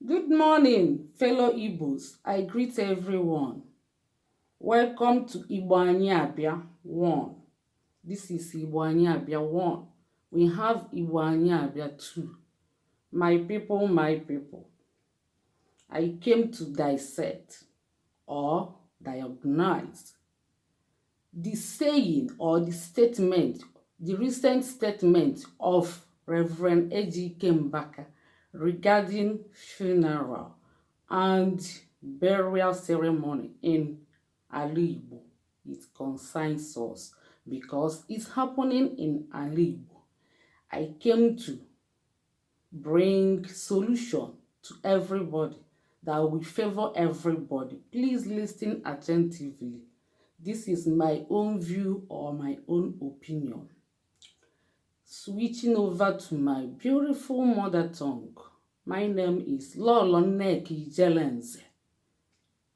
Good morning, fellow Igbos. I greet everyone. Welcome to Igbo Anyị Abịa 1. This is Igbo Anyị Abịa 1. We have Igbo Anyị Abịa 2. My people, my people. I came to dissect or diagnose the saying or the statement, the recent statement of Reverend Ejike Mbaka regarding funeral and burial ceremony in Ala Igbo. It concerns us because it's happening in Ala Igbo. I came to bring solution to everybody that will favor everybody. Please listen attentively. This is my own view or my own opinion. Switching over to my beautiful mother tongue. My name is Lolo Nneka Ijelenze,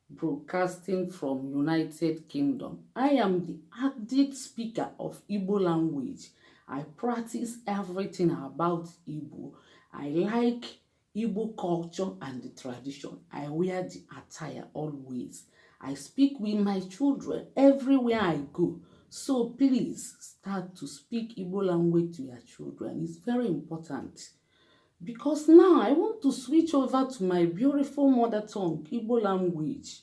broadcasting from United Kingdom. I am the addict speaker of Igbo language. I practice everything about Igbo. I like Igbo culture and the tradition. I wear the attire always. I speak with my children everywhere I go. So please start to speak Igbo language to your children. It's very important. Because now I want to switch over to my beautiful mother tongue, Igbo language.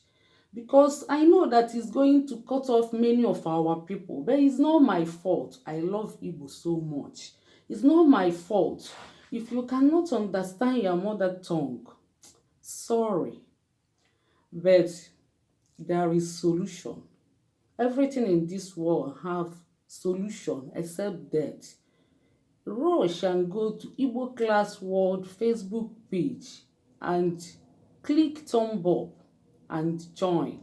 Because I know that it's going to cut off many of our people. But it's not my fault. I love Igbo so much. It's not my fault. If you cannot understand your mother tongue, sorry. But there is solution. Everything in this world have solution except death. Rush and go to Igbo Class World Facebook page and click thumb up and join.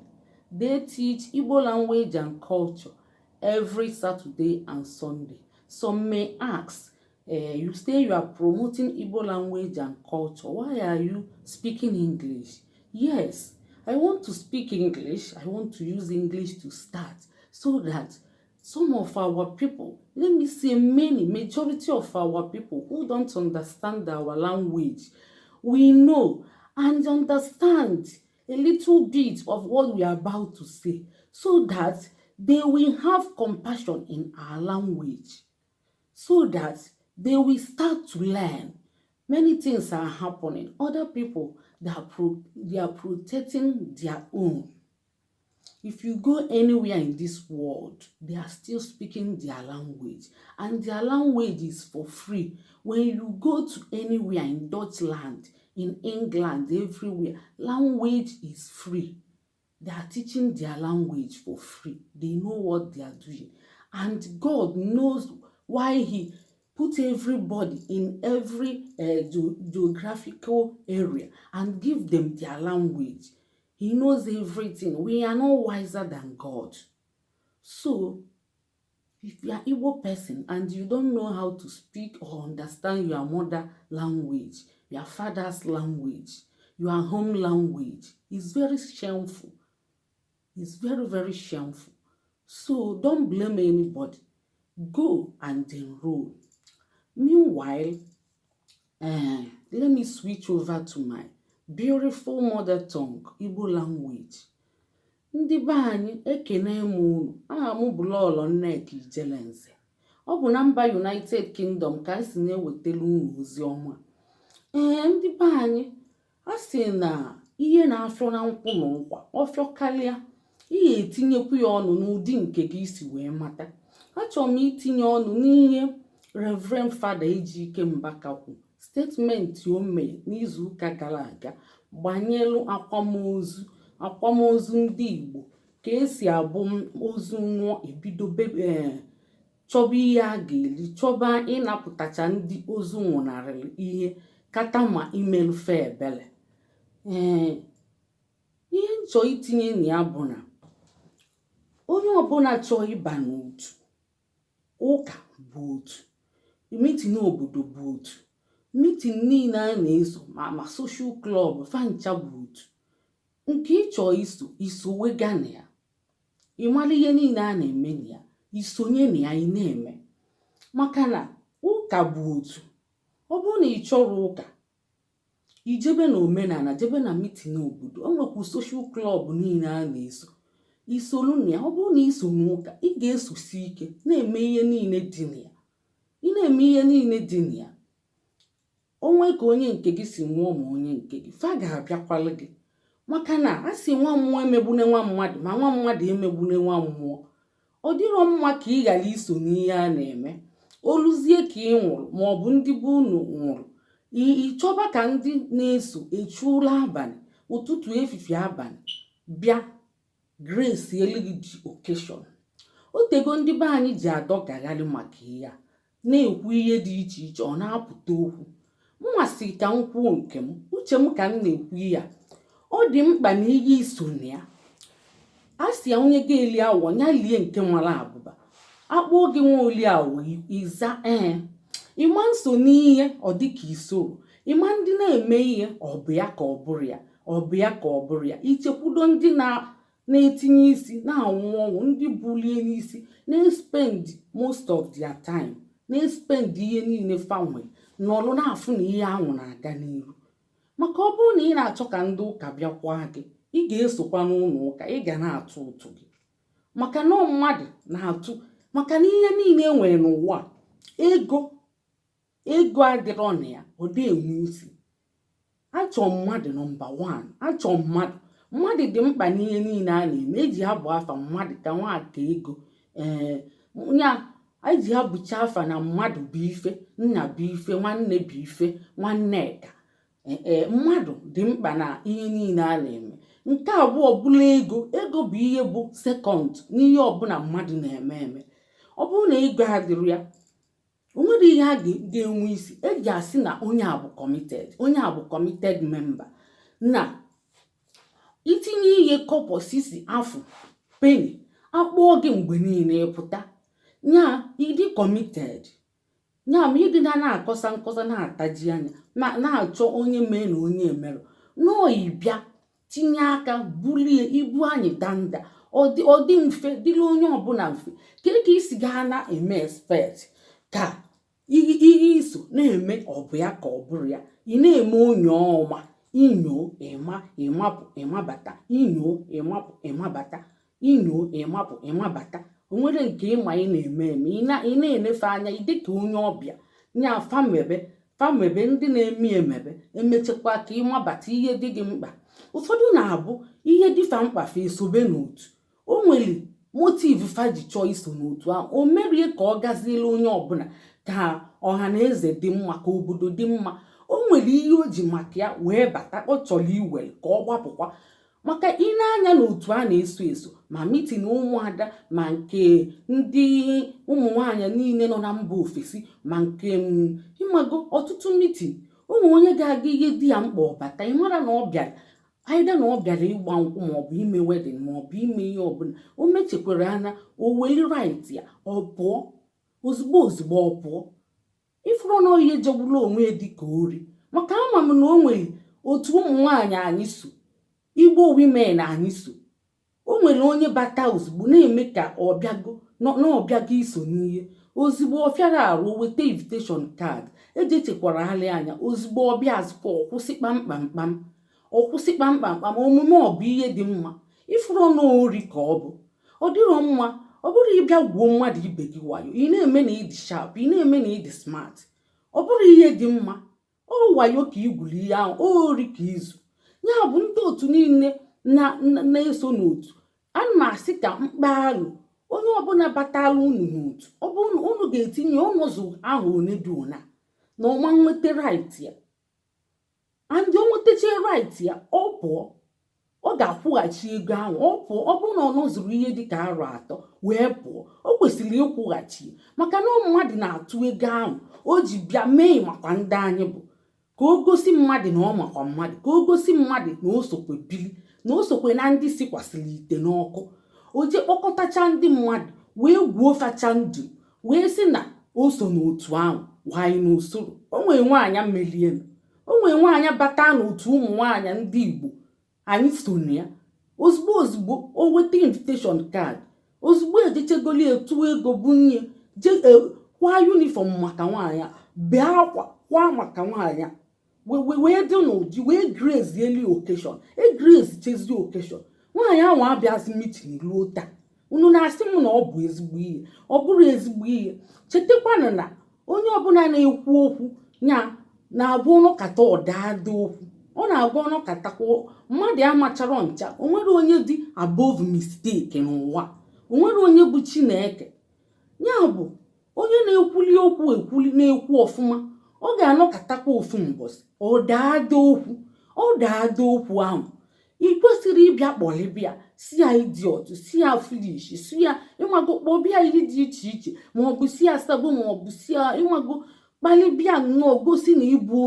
They teach Igbo language and culture every Saturday and Sunday. Some may ask, you say you are promoting Igbo language and culture. Why are you speaking English? Yes, I want to speak English. I want to use English to start so that some of our people, let me say many, majority of our people who don't understand our language, we know and understand a little bit of what we are about to say so that they will have compassion in our language, so that they will start to learn. Many things are happening. Other people, they are protecting their own. If you go anywhere in this world, they are still speaking their language, and their language is for free. When you go to anywhere in Dutchland, in England, everywhere, language is free. They are teaching their language for free. They know what they are doing. And God knows why he put everybody in every geographical area and give them their language. He knows everything. We are not wiser than God. So, if you are Igbo person and you don't know how to speak or understand your mother language, your father's language, your home language, it's very shameful. It's very, very shameful. So don't blame anybody. Go and enroll. Meanwhile, let me switch over to my beautiful mother tongue, Igbo language. Ndị be anyị, ekene m unu. Aha m bụ Lọlọ Nneka Ijelenze. Ọ bụ na mba United Kingdom ka anyị si na-ewetara unu ozi ọma. Ee, ndị be anyị, a sị na ihe na-afịọ na nkwụ na ụkwa ọfịọ karịa, ị ga-etinyekwu ya ọnụ n'ụdị nke gị isi wee mata. Achọrọ m itinye ọnụ n'ihe Reverend Fada Ejike Mbaka kwu, statement o mee n'izuụka gara aga gbanyelu akwamozu ndị Igbo, ka esi abụ ozu nwụọ, ebido ee chọba ihe a ga-eli, chọba ịnapụtacha ndị ozu nwụnarịrị ihe kata ma imelufe ebele. Ee, ihe nchọ itinye na ya bụ na onye ọbụla chọọ ịba n'otu ụka bụ otu meeting, obodo bụ otu meeting niile a na-eso, ma social club fancha bụ otu nke ịchọ iso. Isowega na ya, ị mara ihe niile a na-eme na ya, isonye na ya, ị na-eme, maka na ụka bụ otu. Ọ bụrụ na ị chọrọ ụka, ijebe na omenala, jebe na meeting obodo. O nwekwa social club niile a na-eso, isolu na ya. Ọ bụrụ na iso n'ụka, ị ga-esosi ike na-eme ihe niile dị na ya. Ị na-eme ihe niile dị na ya, onwe ka onye nke gị si nwụọ, ma onye nke gị fa ga-abịakwalụ gị, maka na a sị nwa mmụọ emegbune nwa mmadụ, ma nwa mmadụ emegbune nwa mmụọ. Ọ dịrọ mma ka ị ghara iso n'ihe a na-eme. Oluzie ka ị nwụrụ, ma ọ bụ ndị be unu nwụrụ, ị chọba ka ndị na-eso echu ụra abalị, ụtụtụ, efifie, abalị, bịa grace elu gị the occasion. Otego ndị be anyị ji adọgagharị maka ihe a, na-ekwu ihe dị iche iche, ọ na-apụta okwu. Mma sị ka m kwuo nke m, uche m ka m na-ekwu. Ihe a ọ dị mkpa na ihe iso na ya. A sị ya onye ga-eli awọ ya lie nke mara abụba. Akpọọ gị nwa oli awọ, ịza ee. Ịma nso n'ihe ọ dị ka isoro ịma ndị na-eme ihe, ọ bụ ya ka ọ bụrụ ya, ọ bụ ya ka ọ bụrụ ya. Ichekwudo ndị na-etinye isi na-anwụ ọnwụ, ndị bulie n'isi, na-spend most of their time, na-spend ihe niile fanwe nọrụ na-afụ na ihe ahụ na-aga n'iru. Maka ọ bụrụ na ị na-achọ ka ndị ụka bịakwa gị, ị ga-esokwa n'ụlọ ụka, ị ga na-atụ ụtụ gị, maka na mmadụ na-atụ, maka na ihe niile e nwere n'ụwa, ego ego adịrọ na ya, ọ dị enwe isi. Achọ mmadụ number 1, achọ mmadụ. Mmadụ dị mkpa n'ihe niile a na-eme. Eji abụ afa mmadụ ka nwaka ego, ee, nya eji abụcha afa na mmadụ bụ ife, nna bụ ife, nwanne bụ ife, nwanneka. Ee, mmadụ dị mkpa na ihe niile a na-eme. Nke abụọ bụla ego. Ego bụ ihe bụ second n'ihe ọbụla mmadụ na-eme eme. Ọ bụrụ na ego adịrị ya, o nwere ihe a ga-enwe isi. Eji asị na onye a bụ committed, onye a bụ committed member. Na itinye ihe kọpọ, sisi, afụ, penny, akpọọ gị mgbe niile, pụta nya ịdị committed, nya ma ịdị na na-akọsa nkọsa, na-ataji anya ma na-achọ onye mee na onye emerụ nọọ. Ịbịa tinye aka bulie ibu anyị danda, ọ dị mfe, dịrị onye ọbụla mfe. Kedu ka isi gaa na-eme expect ka ihe iso na-eme, ọ bụ ya ka ọ bụrụ ya, ị na-eme onye ọma inyo ịma ịmapụ ịmabata, inyo ịmapụ ịmabata, inyo ịmapụ ịmabata? O nwere nke ịma ị na-eme eme, ị na-enefe anya, ị dịka onye ọbịa nya famebe famebe. Ndị na-eme emebe emechakwa ka ịmabata ihe dị gị mkpa. Ụfọdụ na-abụ ihe dịfa mkpa fa esobe n'otu. O nwere motive fa ji chọọ iso n'otu ahụ. O merie ka ọ gaziere onye ọbụla, ka ọha na eze dị mma, ka obodo dị mma. O nwere ihe o ji maka ya wee bata, ọ chọrọ iwere ka ọ gbapụkwa. Maka ị na-anya n'otu a na-eso eso, ma meeting ụmụada, ma nke ndị ụmụ nwanyị niile nọ na mba ofesi, ma nke ịmago ọtụtụ meeting, ụmụ onye ga-aga ihe dị ya mkpa ọbata, ịmara na ọ bịara aida na ọ bịara ịgba nkwụ, maọbụ ime wedding, maọbụ ime ihe ọbụla. O mechekwara anya, o weli right ya, ọ pụọ ozugbo ozugbo, ọ pụọ. Ifuru na ihe jegburu onwe ya dị ka ori. Maka ama m na o nwere otu ụmụ nwaanyị anyị so, Igbo women anyị so, o nwere ihe fa na-eme. Nwere onye bata ozugbo na-eme ka ọ bịago na ọ bịago iso n'ihe. Ozugbo ọ fịara arụ weta invitation card eji echekwara alị anya, ozugbo ọ bịa azụkwa, ọkwụsị kpamkpamkpam, ọkwụsị kpamkpamkpam. Omume ọ bụ ihe dị mma ifuru na ori ka ọ bụ, ọ dịrọ mma. Ọ bụrụ ịbịa gwuo mmadụ ibe gị wayo, ị na-eme na ịdị sharp, ị na-eme na ịdị smart, ọ bụrụ ihe dị mma. Ọ wayo ka igwuru ihe ahụ, ori ka izu ya bụ. Ndị otu niile na-eso n'otu a na-asị ka mkpalụ onye ọbụla batala unu n'otu, ọ bụrụ unu ga-etinye ọnụzụ ahụ one dị ona na ọma nweta right ya, and o nwetacha right ya, ọ pụọ, ọ ga-akwụghachi ego ahụ. Ọ pụọ, ọ bụrụ na ọ nọzuru ihe dịka arọ 3 wee pụọ, o kwesịrị ịkwụghachi, maka na mmadụ na-atụ ego ahụ o ji bịa mee makwa ndị anyị bụ ka o gosi mmadụ na ọ makwa mmadụ, ka o gosi mmadụ na o sokwe bili, na o sokwe na ndị sikwasịrị ite n'ọkụ. O jee kpọkọtacha ndị mmadụ wee gwuo facha ndụ wee sị na o so n'otu ahụ wanyị n'usoro. O nwee nwaanyị melienu, o nwee nwaanyị bata n'otu ụmụ nwaanyị ndị Igbo anyị so na ya. Ozugbo ozugbo o weta invitation card, ozugbo ejechegoli etu ego bunye, je kwa uniform maka nwaanyị a, bee akwa kwa maka nwaanyị a, wee dị n'ụdị wee grace eli occasion, e grace chezi occasion. Nwaanyị ahụ abịazi meeting ruo taa. Unu na-asị m na ọ bụ ezigbo ihe? Ọ bụrụ ezigbo ihe. Chetakwanụ na onye ọbụla na-ekwu okwu nya na-abụ ọnụkata ọdaada okwu, ọ na-agwa ọnụkatakwa mmadụ amachara ncha. O nwere onye dị above mistake n'ụwa? O nwere onye bụ Chineke? Ya bụ, onye na-ekwuli okwu ekwuli na-ekwu ọfụma, ọ ga-anọkatakwa ofu mbọsị ọ daada okwu. Ọ daada okwu ahụ, ị kwesịrị ịbịa kpọlịbịa, si ya idiot, si ya foolish, si ya ịnwago, kpọbịa ihe dị iche iche, maọbụ si ya sabo, maọbụ si ya ịnwago kpalịbịa nnọọ, gosi na ịbụ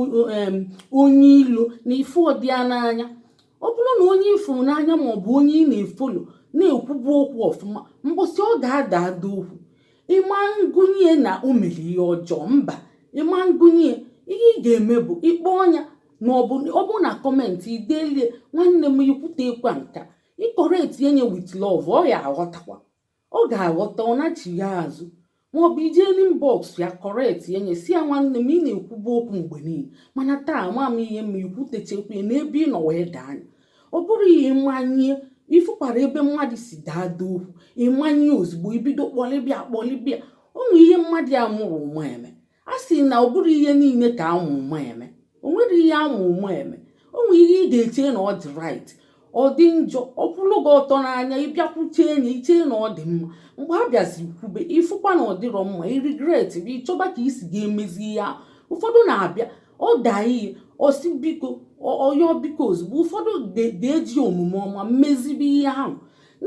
onye ilo na ife ọdịa n'anya. Ọ bụrụ na onye ifuru n'anya maọbụ onye ị na-efollow na-ekwubu okwu ọfụma, mbọsị ọ ga-ada ada okwu, ịma ngụnye na o mere ihe ọjọọ? Mba, ịma ngụnye. Ihe ị ga-eme bụ ịkpọ ọnya, na ọ bụ na comment idelie, "Nwanne m, ikwutekwa nka." Ịcorrect enye with love, ọ ya aghọtakwa, ọ ga-aghọta, ọ nachigha azụ. Maọbụ ijee n'inbox ya, correct enye, si ya, "Nwanne m, ị na-ekwubu okwu mgbe niile, mana taa ama m ihe ma ikwutechekwa n'ebe ị nọ wee daa anya." Ọ bụrụ ihe mmanye ifụkwara ebe mmadụ si daa ada okwu, ịmanye ozugbo, ibido kpọlịbịa kpọlịbịa. Ụmụ ihe mmadụ a mụrụ ụmụ eme, a sị na ọ bụrụ ihe niile ka amụ ụmụ eme. O nwere ihe amụ ụmụ eme. O nwere ihe ị ga-eche na ọ dị right, ọ dị njọ, ọ kwụrụ gị ọtọ n'anya. Ịbịakwuche enyi, ichee na ọ dị mma, mgbe a bịazi kwube, ịfụkwa na ọ dịrọ mma, i regret bụ ịchọba ka isi ga-emezi ihe ahụ. Ụfọdụ na-abịa, ọ daa ihe, ọsị biko, ọyọ biko ozugbo. Ụfọdụ ga-eji omume ọma mmezibe ihe ahụ.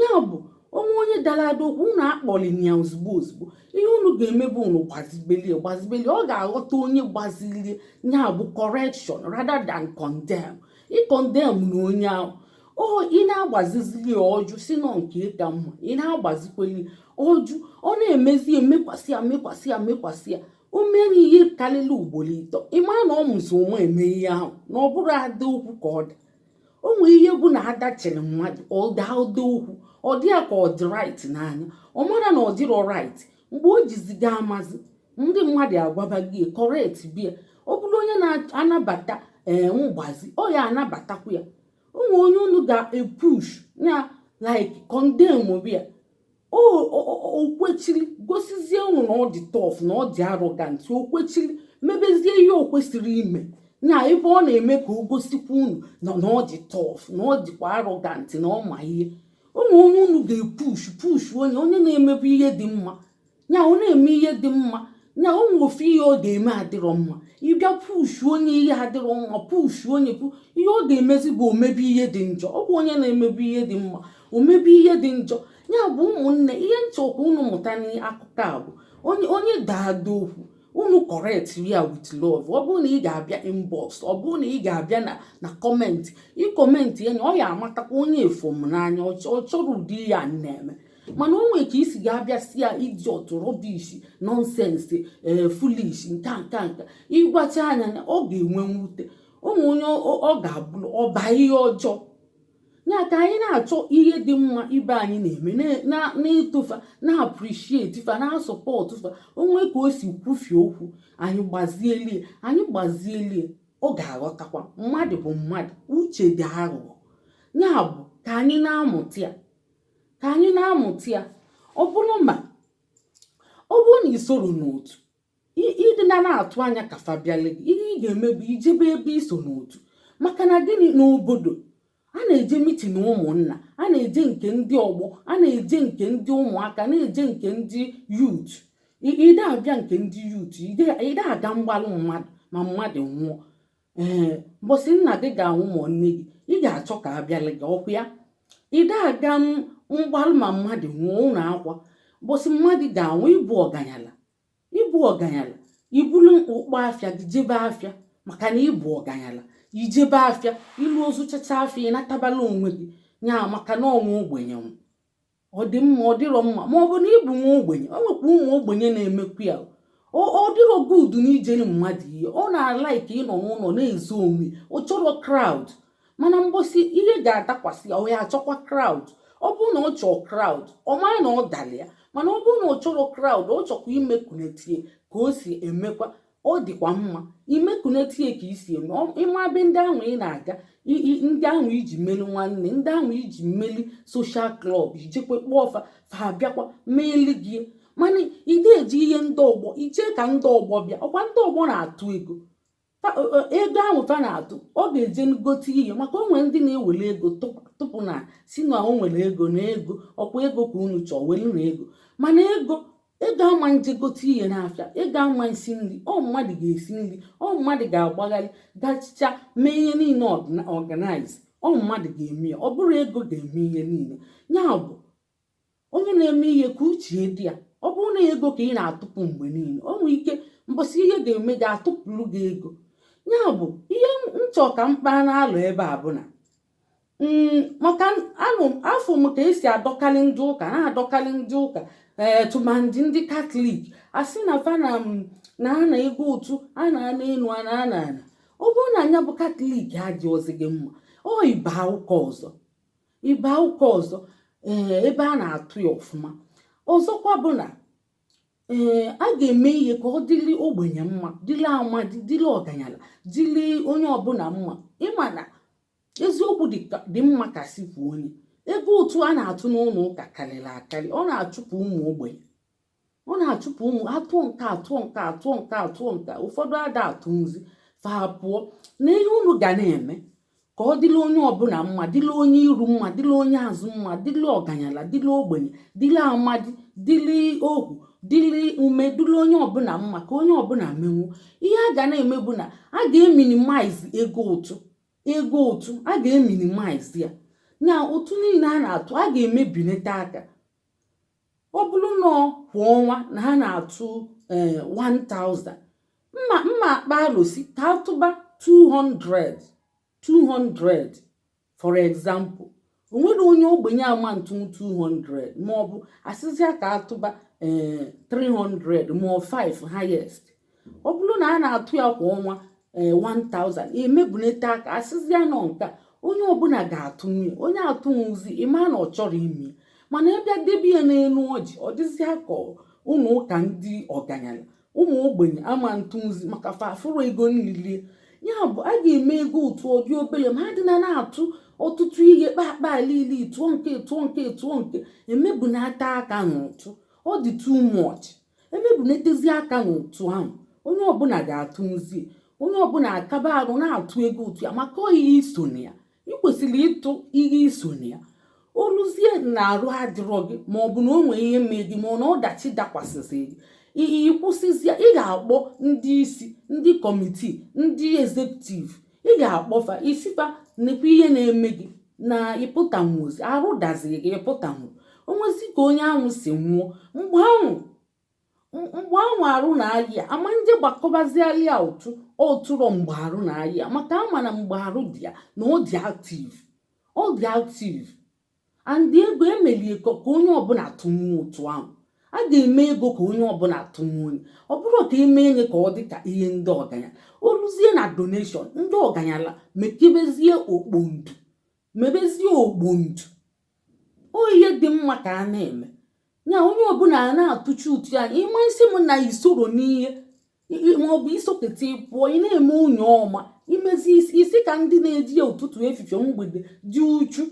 Ya bụ, onwe onye dara ada okwu, unu akpọlina ya ozugbo ozugbo. Ihe unu ga-eme bụ unu gbazibelie, gbazibelie, ọ ga-aghọta. Onye gbazilie, ya bụ correction rather than condemn. Ịcondemn na onye ahụ, o ị na-agbazizili ya, ọjụ si nọ nke ka mma. Ị na-agbazikweli ọjụ, ọ na-emezi, emekwasị ya, mekwasị ya, mekwasị ya. O mee ihe karịrị ugboro 3, ịma na ọ mụzi ụmụ eme ihe ahụ na ọ bụrụ ada okwu ka ọ dị. O nwee ihe bụ na adachiri mmadụ, ọ daa ụda okwu, ọ dị ya ka ọ dị right n'anya, ọ mara na ọ dịrọ right. Mgbe o jizi ga amazi, ndị mmadụ agwaba gị, correct bịa. Ọ bụrụ onye na-anabata ee mgbazi, ọ ya anabatakwa ya. Ụmụ onye unu ga-epush ya, like condemn bịa, o kwechiri gosizie unu na ọ dị tough, na ọ dị arrogant. O kwechiri mebezie ihe o kwesịrị ime nya, ebe ọ na-eme ka o gosikwa unu na ọ dị tough, na ọ dịkwa arrogant, na ọ ma ihe. Ụmụ onye unu ga-epush push, onye na-emebu ihe dị mma nya, ọ na-eme ihe dị mma nya, o nwe ofu ihe ọ ga-eme adịrọ mma, ịbịa push onye ihe adịrọ mma, push onye ihe ọ ga-emezi bụ omebe ihe dị njọ. Ọ bụ onye na-emebu ihe dị mma, omebe ihe dị njọ. Ya bụ, ụmụnne, ihe nchọkwa unu mụta n'akụkọ a bụ onye onye daada okwu, unu correct ya with love. Ọ bụrụ na ị ga-abịa inbox, ọ bụrụ na ị ga-abịa na comment, ịcomment ya, ọ ya amatakwa onye efom n'anya, ọ chọrọ ụdị ya na-eme. Mana o nwere ka isi ga-abịa si ya idiot, rubbish, nonsense, ee, foolish, nka nka nka, ịgwacha anya, ọ ga-enwe mwute. Ụmụ onye ọ ga-abụ ọba ihe ọjọọ. Ya ka anyị na-achọ ihe dị mma ibe anyị na-eme, na-etofa, na-appreciate fa, na-asupport fa. Onwe ka o si kwufie okwu, anyị gbazielie, anyị gbazielie, ọ ga-aghọtakwa. Mmadụ bụ mmadụ, uche dị aghụghọ. Ya bụ ka anyị na-amụta ya, ka anyị na-amụta ya. Ọ bụrụ ma ọ bụrụ na ị soro n'otu, ịdị na na-atụ anya ka fa bịala gị, ihe ị ga-eme bụ ijebe ebe iso n'otu. Maka na gịnị? N'obodo a na-eje meeting ụmụnna, a na-eje nke ndị ọgbọ, a na-eje nke ndị ụmụaka, na-eje nke ndị youth. Ide abịa nke ndị youth, ide aga mgbalụ mmadụ ma mmadụ nwụọ. Ee, mbọsị nna gị ga-anwụ ma nne gị, ị ga-achọ ka abịala gị ọkwa ya. Ide aga mgbalụ ma mmadụ nwụọ ụlọ akwa. Mbọsị mmadụ ga-anwụ, ịbụ ọganyala, ịbụ ọganyala, ibulu ụkpọ afịa gị jebe afịa, maka na ịbụ ọganyala. Ijebe afịa, ilu ozuchacha afịa, ịnatabala onwe gị nya, maka na ọnwa ogbenye nwụ. Ọ dị mma? Ọ dịrọ mma. Ma ọ bụ na ịbụ nwa ogbenye, o nwekwa ụmụ ogbenye na-emekwu ya. Ọ dịrọ good na ijere mmadụ ihe. Ọ na-alike ịnọ n'ụlọ na-ezo onwe, ọ chọrọ crowd. Mana mgbọsị ihe ga-adakwasị ya, ọ ya achọkwa crowd. Ọ bụrụ na ọ chọọ crowd, ọ mara na ọ dara ya. Mana ọ bụrụ na ọ chọrọ crowd, ọ chọkwa imekwunetie ka o si emekwa, ọ dịkwa mma imekwunetie ka isi eme. Ịma ebe ndị ahụ ị na-aga, ndị ahụ iji meli nwanne, ndị ahụ iji mmeli social club, ijekwe kpọọ fa, fa abịakwa meeli gị. Mana ị na-eji ihe ndị ọgbọ iche ka ndị ọgbọ bịa. Ọkwa ndị ọgbọ na-atụ ego, ego ahụ fa na-atụ, ọ ga-eje gote ihe, maka o nwere ndị na-ewere ego tụpụ na si na o nwere ego na ego. Ọkwa ego ka unu chọọ, welu na ego. Mana ego ama nje gote ihe n'afịa, ego ama nsi nri. Ọ mmadụ ga-esi nri, ọ mmadụ ga-agbagharị gachicha mee ihe niile, organize. Ọ mmadụ ga-eme ya, ọ bụrụ ego ga-eme ihe niile. Ya bụ onye na-eme ihe ka uche dị ya. Ọ bụrụ na ego ka ị na-atụpụ mgbe niile, o nwere ike mbọsị ihe ga-eme ga-atụpụrụ gị ego. Ya bụ ihe nchọ ka mkpa na-alụ ebe a bụ na maka anụ afọ m ka esi adọkalị ndị ụka, na-adọkalị ndị ụka, ee, tụmandị ndị Katọlik, asị na fa na na ana ego ụtụ a na-ana elu, a na-ana ana. Ọ bụrụ na anya bụ Katọlik adịghịzi gị mma, ọ ịba ụka ọzọ, ịba ụka ọzọ, ee, ebe a na-atụ ya ọfụma. Ọzọkwa bụ na ee, a ga-eme ihe ka ọ dịrị ogbenye mma, dịrị amadi, dịrị ọganyala, dịrị onye ọbụla mma. Ịma na eziokwu dị mma ka si kwuo, onye ego ụtụ a na-atụ n'ụlọ ụka karịrị akarị. Ọ na-achụpụ ụmụ ogbenye, ọ na-achụpụ ụmụ atụọ nke atụọ nke atụọ nke atụọ nke ụfọdụ ada atụ nzi fa pụọ. Na ihe unu ga na-eme ka ọ dịrị onye ọbụla mma, dịrị onye iru mma, dịrị onye azụ mma, dịrị ọganyala, dịrị ogbenye, dịrị amadi, dịrị ohu, dịrị ume, dịrị onye ọbụla mma, ka onye ọbụla menwu ihe a ga na-eme bụ na a ga-eminimize ego ụtụ. Ego ụtụ a ga-eminimize ya na ụtụ niile a na-atụ, a ga-emebinete aka. Ọ bụrụ na kwa ọnwa na ha na-atụ ee 1000, mma mma akpa alosi ka atụba 200 200, for example. O nwere onye ogbenye ama ntụ 200, ma ọ bụ asịzịa ka atụba ee 300 ma ọ 5 highest. Ọ bụrụ na a na-atụ ya kwa ọnwa ee 1000, emebunete aka, asịzịa nọ nke a onye ọbụla ga-atụ nwunye onye atụnwuzi, ịma na ọ chọrọ ime. Mana ịbịa debe ya n'elu ọjị, ọ dịzịa ka ụlọ ụka ndị ọganyala, ụmụ ogbenye ama ntụnzi, maka fafụrụ ego nlilie. Ya bụ a ga-eme ego ụtụ ọ dị obere, ma ha dị na na-atụ ọtụtụ ihe kpakpa niile, tụọ nke, tụọ nke, tụọ nke, emebunata aka n'ụtụ. Ọ dị too much. Emebunatezi aka n'ụtụ ahụ, onye ọbụla ga-atụnzi, onye ọbụla akaba arụ na-atụ ego ụtụ ya, maka ihe iso na ya. Ị kwesịrị ịtụ ihe iso na ya. Oluzie na arụ adịrọ gị, ma ọ bụ na o nwee ihe mee gị, ma ọ na ọdachi dakwasịsị gị, ịkwụsịzie. Ị ga-akpọ ndị isi, ndị committee, ndị executive, ị ga-akpọfa isifa nekwa ihe na-eme gị na ịpụtanwuzi, arụ daziri gị, ịpụtanwu. Onwezi ka onye ahụ si nwụọ, mgbe ahụ arụ na-ayị ya, ama nje gbakọbaziali ya ụtụ ọtụrọ mgbe arụ na-ayị ya, maka ama na mgbe arụ dị ya na ọ dị active, ọ dị active. And ego emelie ka onye ọbụla tụnwu ụtụ ahụ, a ga-eme ego ka onye ọbụla tụnwu. Onye ọ bụrụ ka eme enye ka ọ dị ka ihe ndị ọganya oluzie na donation, ndị ọganyala mekebezie okpondu. Mebezie ogbondu o. Ihe dị mma ka a na-eme ya. Onye ọbụla a na-atụchi ụtụ anya ịma isi m na isoro n'ihe maọbụ isokete pụọ. Ị na-eme onye ọma imezi isi ka ndị na-eji ya ụtụtụ, efifie, mgbede, dị uchu,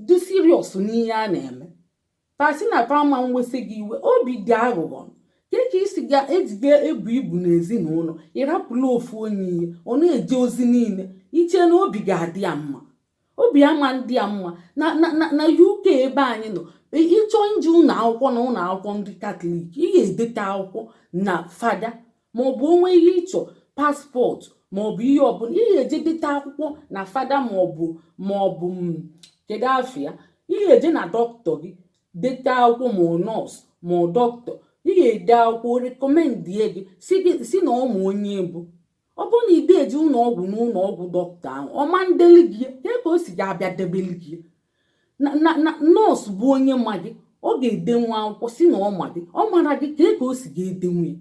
dị serious n'ihe a na-eme. Pasi na pama nwesị gị iwe obi dị aghụghọ ke ka isi ga-ejiga ebu ibu n'ezinụlọ. Ịrapụla ofu onye ihe ọ na-eje ozi niile, iche na obi ga-adị ya mma. Obi ama ndị ya mma. Na UK ebe anyị nọ, ịchọ nje ụlọ akwụkwọ na ụlọ akwụkwọ ndị Katọlik, ị ga-edete akwụkwọ na fada, maọbụ onwe ihe ịchọ, passport maọbụ ihe ọbụla, ị ga-eje dete akwụkwọ na fada, maọbụ kedu afịa, ị ga-eje na dọkịta gị dete akwụkwọ, ma ọ nọọsụ ma ọ dọkịta. Ị ga-ede akwụkwọ recommendie gị, si na ụmụ onye bụ. Ọ bụrụ na ide eje ụlọ ọgwụ n'ụlọ ọgwụ dọkịta ahụ, ọma ndeli gị ke ka o si ga-abịa debeli gị na nọọsụ bụ onye ma gị, ọ ga-edenwu akwụkwọ si na ọ ma gị. Ọ mara gị ka o si ga-edenwu ya.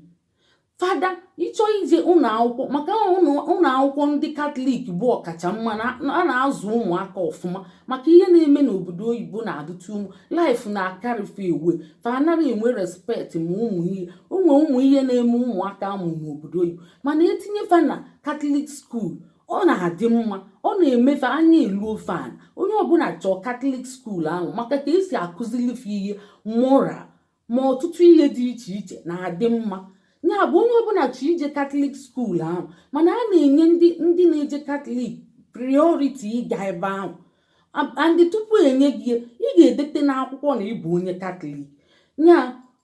Fada, ịchọ ije ụlọ akwụkwọ, maka ụlọ akwụkwọ ndị Katọlik bụ ọkacha mma na a na-azụ ụmụaka ọfụma, maka ihe na-eme n'obodo oyibo na-adịtụ ụmụ life na-akarịfe ewe fa anaghị enwe respect ma ụmụ ihe onwe ụmụ ihe na-eme ụmụaka amụ n'obodo oyibo. Mana etinye fa na Catholic school, ọ na-adị mma, ọ na-emefe anya elu ofe ana. Onye ọbụla chọọ Catholic school ahụ maka ka esi akụzilife ihe moral ma ọtụtụ ihe dị iche iche na-adị mma. Ya bụ, onye ọbụla chọọ ije Catholic school ahụ, mana a na-enye ndị na-eje Catholic priority ịga ebe ahụ. And tupu enye gị, ị ga-edete n'akwụkwọ na ịbụ onye Katọlik. Ya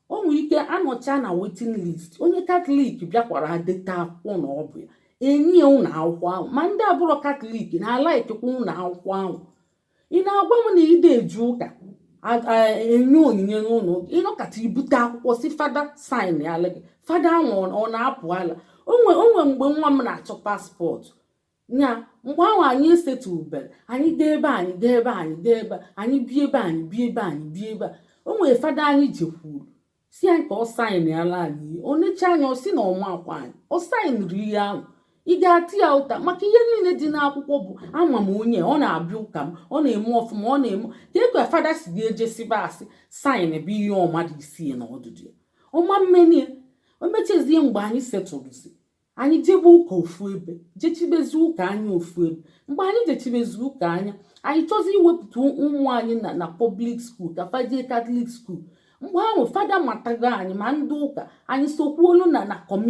o nwere ike anọcha na waiting list, onye Katọlik bịakwara dete akwụkwọ na ọ bụ ya, enye ya ụlọ akwụkwọ ahụ. Ma ndị abụrọ Katọlik na-alaikikwa ụlọ akwụkwọ ahụ. Ị na-agwa m na ide eju ụka enye onyinye n'ụlọ ụka, ịnọkata ibute akwụkwọ si fada sign ala gị, fada ahụ ọ na-apụ ala. Onwe mgbe nwa m na-achọ passport nya, mgbe ahụ anyị esetụbere, anyị gaa ebe, anyị gaa ebe, anyị gaa ebe, anyị bi ebe, anyị bi ebe, anyị bi ebe a. O nwere fada anyị jekwuru si ya ka ọ sign ala anyị ihe. O necha anya, ọ sị na ọma akwa anyị ọ signịrị ihe ahụ. Ị ga-ati ya ụta maka ihe niile dị n'akwụkwọ bụ ama m onye ọ na-abịa ụka m, ọ na-eme ọfụma, ọ na-eme ka ekwe. Fada si ga-ejesiba asị sign bụ ihe ọma dị isi na ọdụdụ ya ọma mmeni. O mechezie, mgbe anyị setụrụzi, anyị jebe ụka ofu ebe, jechibezi ụka anya ofu ebe. Mgbe anyị jechibezi ụka anya, anyị chọzi iwepụta ụmụ anyị na public school ka fa jee Catholic school. Mgbe ahụ fada matago anyị ma ndị ụka anyị sokwuolu na